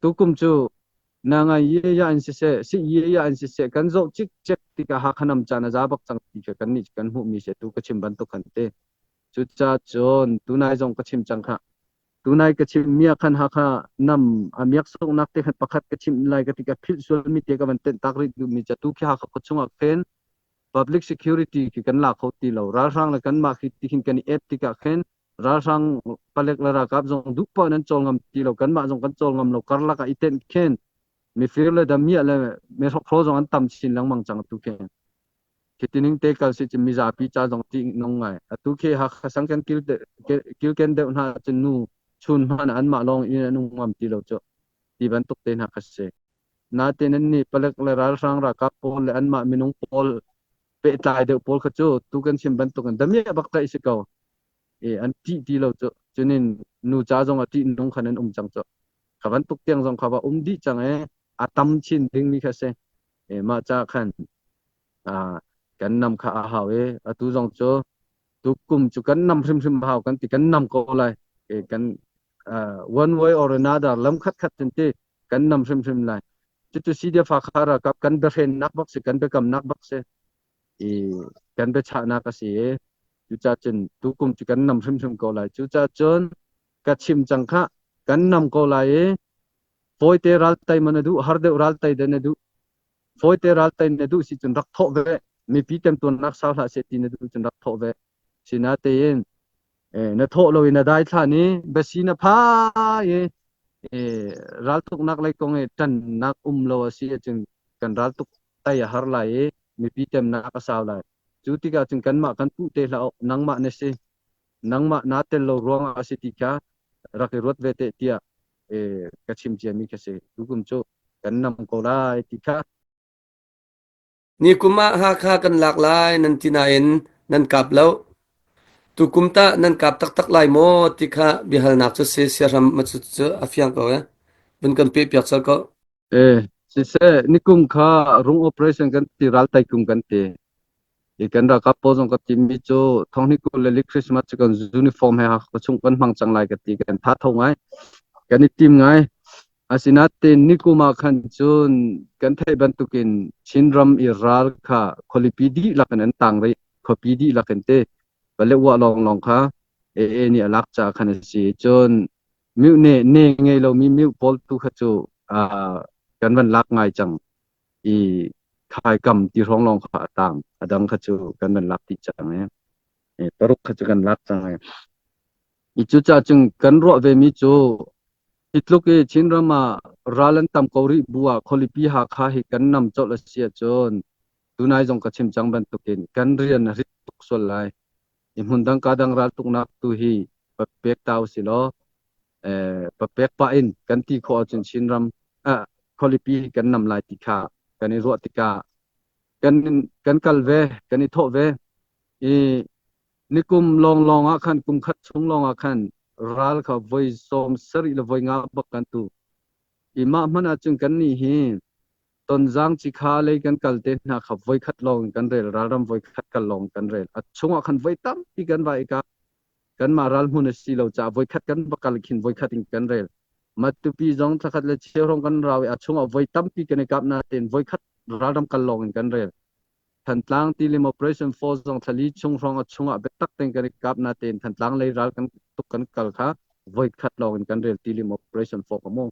Tukum cu na ngai ye ya in siseh, si ye ya in siseh, kan zoh cikcek tikah Hakha nam caan a za bak cang ti kha kan nih kan hmuhmi si tu ka chim bantuk khan te. Cucaah cun tunai zong ka chim cang kha. Tunai ka chim mi ah khan Hakha nam a miak soknak te khan pakhat ka chim lai ka ti ka philh sual mi te ka van tenh tak rih duhmi ca tu khi Hakha khua chungah khin public security khi kan la kho ti lo. Ralhrang le kanmah khi ti khin kan i ep tikah khin ralhrang palek le ralkap zong duh paoh in an cawl ngam ti lo kanmah zong kan cawl ngam lo karlak ah i tenh khin mifir le damiah le mihrokhrawl zong an tam chin lengmang cang atu khi khi tining te kal si cun mizapi ca zong ti nong ngai atu khi Hakha sang kan kil kilken deuh hna cun nu chun hmanh anmah lawng in an um ngam ti lo cu ti bantuk te hna kha si natin an nih palek le ralhrang ralkap pawl le anmah minung pawl pehtlai deuh pawl kha cu tu kan chim bantuk in damiah bak tlaih si ko i an ṭih ti lo cu cunin nu ca zong a ṭih nung khan an um cang cu kha bantuk tiang zong kha va um dih cang e a tam chin dingmi kha si e mah ca khan kan nam kha a hau e atu zong cu tukum cu kan nam hrimhrim hau kan ti kan nam ko lai e kan one way or another lam khat khat cun ti kan nam hrimhrim lai cucu CDF Hakha ralkap kan biahrennak bak si kan biakamnak bak si i kan biachahnak a si i cucaah cun tukum cu kan nam hrimhrim ko lai cucaah cun ka chim cang kha kan nam ko lai i fawite ral tai man a duh har deuh ral tai den a duh fawite ral tai na duh si cun rak thawh ve mipi temtuarnak sau hlah seh ti na duh cun rak thawh ve sinatein na thawh lo in na dai thlan i basi na pha i raltuknak lei kong i ṭannak um lo a si ahcun kan raltuk tai a har lai i mipi temnak a sau lai. Cu tikah cun kanmah kan puh te hlah nangmah na si nangmah naa tel lo ruangah a si ti kha rak i ruat ve te tiah ka chim ciami ka si. Tukum cu kan nam ko lai ti kha. Nikum ah Hakha kan lak lai nan ti nain nan kap lo. Tukum tah nan kap taktak lai maw ti kha biahalnak cu si siahram ma cu cu a fiang ko eh. Vun kan pehpiak colh ko. Eh, siseh, nikum kha rung operation kan ti ral tai kum kan ti. I kan ralkap pawl zong ka timi cu thonghni 22 Christmas cu kan uniform he ka chung kan hmang cang lai ka ti kan tha tho ngai. Kan i tim ngai. Asinain nikum ah khan cun kan theih bantukin Chinram i ral kha khualipi dihlak in an tang rih. Khuapi dihlak in te Paletwa lawnglawng kha AA nih a lak caah khan a si. Cun myu ne ne ngei lomi myu pawl tu kha cu kan van lak ngai cang i khaikam ti hrawng lawng kha a tang. A dang kha cu kan van lak dih cang i paruk kha cu kan lak cang i. I cucaah cun kan ruah vemi cu hi tluk i Chinram ah ral an tam ko rih bu ah khualipi Hakha hi kan nam colh a si ahcun tunai zong ka chim cang bantukin kan rian a rit tuk sual lai. I hmundang ka dang raltuknak tu hi papek ta usih law papek pah in kan ti khawh ahcun Chinram khualipi kan nam lai ti kha kan i ruah tikah kan kan kal ve kan i thawh ve i nikum lawnglawng ah khan kum khat chung lawng ah khan ral kha voi 70 le voi nga bak kan tu i mah hmanh ahcun kan nih hi Tonzang cikha lei kan kal te hna kha voikhat lawng in kan rel ralram voikhat kal lawng kan rel a chungah khan voi tampi kan va i ka kanmah ral hmun a si lo caah voikhat kan va kal khin voikhat in kan rel Matupi zong thlakhat le cheu hrawng kan rau i a chungah voi tampi kan i kap nain voikhat ralram kal lawng in kan rel Thantlang Tilim Operation Force zong thlali chung hrawng a chungah biatak tein kan i kap nain Thantlang lei ral kan tuk kan kal kha voikhat lawng in kan rel Tilim Operation Force ka mu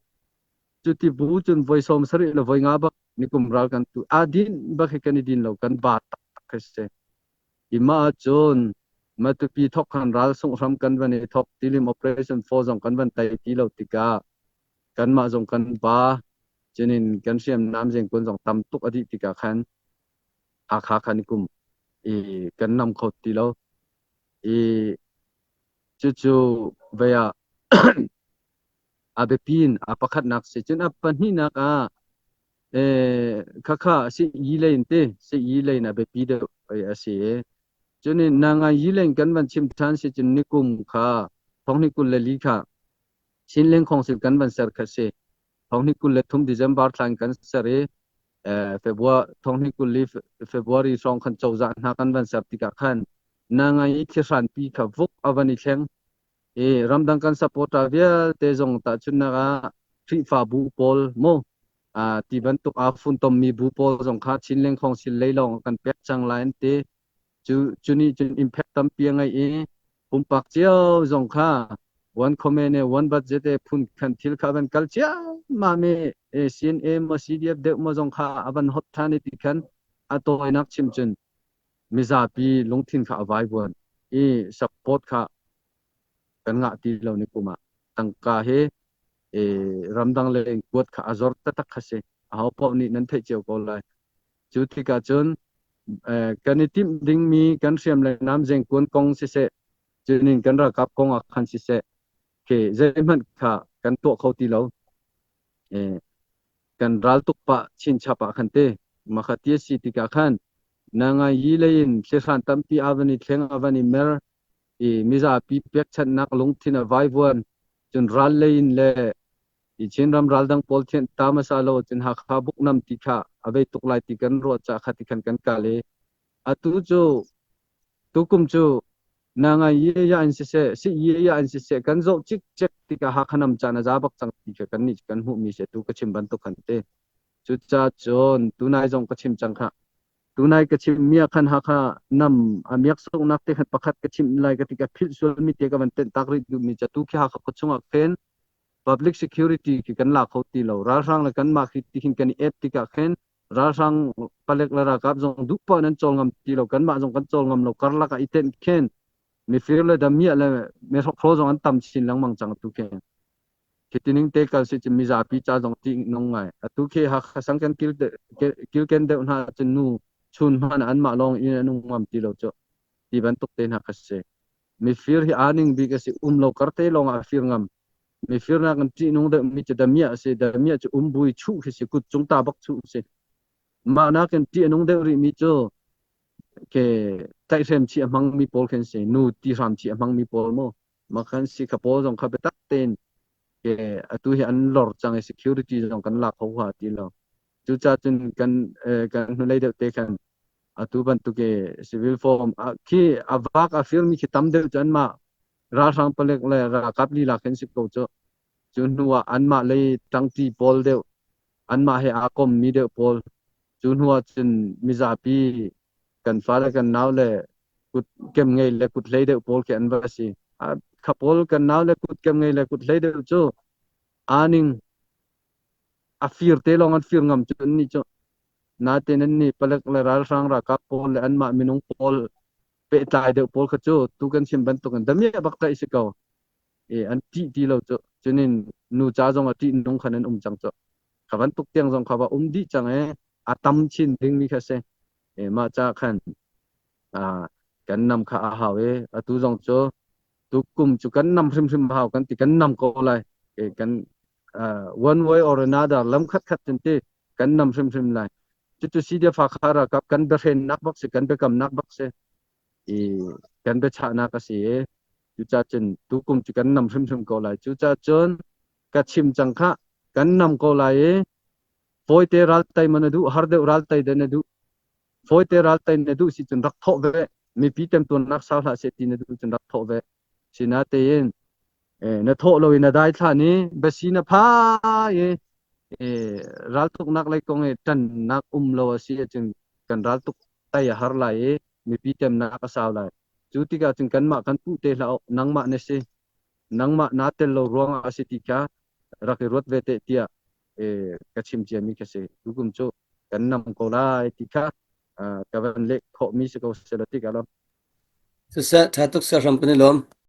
Cuti bu cun voi 70 le voi nga bak nikum ral kan tu a din bak hi kan i din lo kan ba taktak khi si. I mah ahcun Matupi thok khan ral sunghram kan van i thok Tilim Operation 4 zong kan van tei ti lo tikah kanmah zong kan ba cunin kan hriamnam zengkun zong tam tuk a dih tikah khan Hakha khan kum i kan nam kho ti lo i cucu vei ah a biapi in a pakhatnak si cun a pahnihnak ah khakha si yi lein te si yi lein a biapi deuh a si i cun na ngai yi lein kan van chim ṭhan si cun nikum kha thonghni 24 kha Chinleng Khawngsil kan van ser kha si thonghni 23 December thla in kan ser i February thonghni 24 February hrawng khan cozah hna kan van ser tikah khan na ngai i thihran pi kha vuk a van i thleng i ramdang kan supporter vialte zong tahchunhnak ah. Khrihfabu pawl mu ti bantuk aa funtommi bu pawl zong kha Chin Lengkhong sil lei lawng kan pek cang lai an ti. Cu cu nih cun impact tampi a ngei i pumpak cio zong kha one comment e one budget e phun khan thil kha van kal ciammam i CNA maw CDF deuh maw zong kha a van hot than i ti khan a tawinak chim cun mizapi lungthin kha a vaivuan i support kha kan ngah ti lo ni kum ah tangka hi ramdang lei in kuat kha a zor taktak kha si. Aho paoh nih nan theih cio ko lai. Cu tikah cun kan i timh dingmi kan hriam le nam zengkuan kong siseh, cunin kan ralkap kong ah khan siseh, khi zeihmanh kha kan tuah kho ti lo. Kan ral tuk pah chinchap ah khan te makha ti a si tikah khan na ngai yi lei in thlihran tampi a van i thleng a van i mer i mizapi pekchanhnak lungthin a vaivuan cun ral lei in le i Chinram raldang pawl thianh ta hmasa lo cun Hakha buknam ti kha a vei tuk lai ti kan ruah ca kha ti khan kan kal i atu cu tukum cu na ngai ye ya in siseh si ye ya in siseh kan zoh cikcek tikah Hakha nam caan a za bak cang ti kha kan nih kan hmuhmi si tu ka chim bantuk khan te cucaah cun tunai zong ka chim cang kha Tunai ka chimmi ah khan Hakha nam a miak soknak te khan pakhat ka chim lai ka ti ka philh sualmi te ka van tenh tak rih duhmi ca tu khi Hakha khua chungah khin public security khi kan la kho ti lo. Ralhrang le kanmah khi ti khin kan i ep tikah khin ralhrang palek le ralkap zong duh poah nan cawl ngam ti lo kanmah zong kan cawl ngam lo karlak ah i tenh khin mifir le damiah le mihrokhrawl zong an tam chin lengmang cang tu khi. Khitining te kal si cu mizapi ca zong ṭih nung ngai. Atu khi Hakha sang kan kilken deuh hna ahcun nu chun hmanh anmah lawng in an um ngam ti lo cu. Ti bantuk te hna kha si. Mifir hi aa ning bik a si. Um lo kar te lawng ah a fir ngam. Mifir nak in ṭih nung deuh mi cu damiah a si. Damiah cu um bui chuh khi si. Kut cung ta bak chuh si. Mah nakin ṭih a nung deuh rih mi cu ke tlaihhrem chih a hmang mi pawl khin si. Nu ti hram chih a hmang mi pawl mu. Makhan si kha pawl zong kha biatak tein ke atu hi an lor cang i security zong kan lak kho hnga ti lo. Cucaah cun kan kan hnulei deuh te khan atu bantuk i civil form khi a vak a firmi khi tam deuh cu anmah ralhrang palek le ralkap lila khin si ko cu. Cu hnu ah anmah lei ṭangṭi pawl deuh anmah he aa kommi deuh pawl cu hnu ah cun mizapi kan fale kan nau le kut kem ngei le kut hlei deuh pawl khi an va si. Kha pawl kan nau le kut kem ngei le kut hlei deuh cu aa ning a fir te lawng an fir ngam cu an nih cu natin an nih palek le ralhrang ralkap pawl le anmah minung pawl pehtlai deuh pawl kha cu tu kan chim bantukin damiah bak tlaih si ko i an ṭih ti lo cu cunin nu ca zong a ṭih nung khan an um cang cu kha bantuk tiang zong kha va um dih cang i a tam chin dingmi kha si i mah ca khan kan nam kha a hau i atu zong cu tukum cu kan nam hrimhrim hau kan ti kan nam ko lai kan one way or another lam khat khat cun ti kan nam hrimhrim lai cucu CDF Hakha ralkap kan biahrennak bak si kan biakamnak bak si i kan biachahnak a si i cucaah cun tukum cu kan nam hrimhrim ko lai cucaah cun ka chim cang khah kan nam ko lai i fawite ral tei ma na duh har deuh ral tei dah na duh fawite ral tei na duh si cun rak thawh ve mipi temtuarnak sau hlah seh ti na duh cun rak thawh ve sinatein na thawh lo in na dai thlan i basi na pha i raltuknak lei kong i ṭannak um lo a si ahcun kan raltuk tei a har lai i mipi temnak a sau lai cu tikah cun kanmah kan puh te hlah nangmah na si nangmah naa tel lo ruangah a si ti kha rak i ruat ve te tiah ka chim ciami ka si tukum cu kan nam ko lai ti kha ka van leh khawhmi si ko sela ti ka lo Siseh, ṭha tuk seh hram kan i lawm.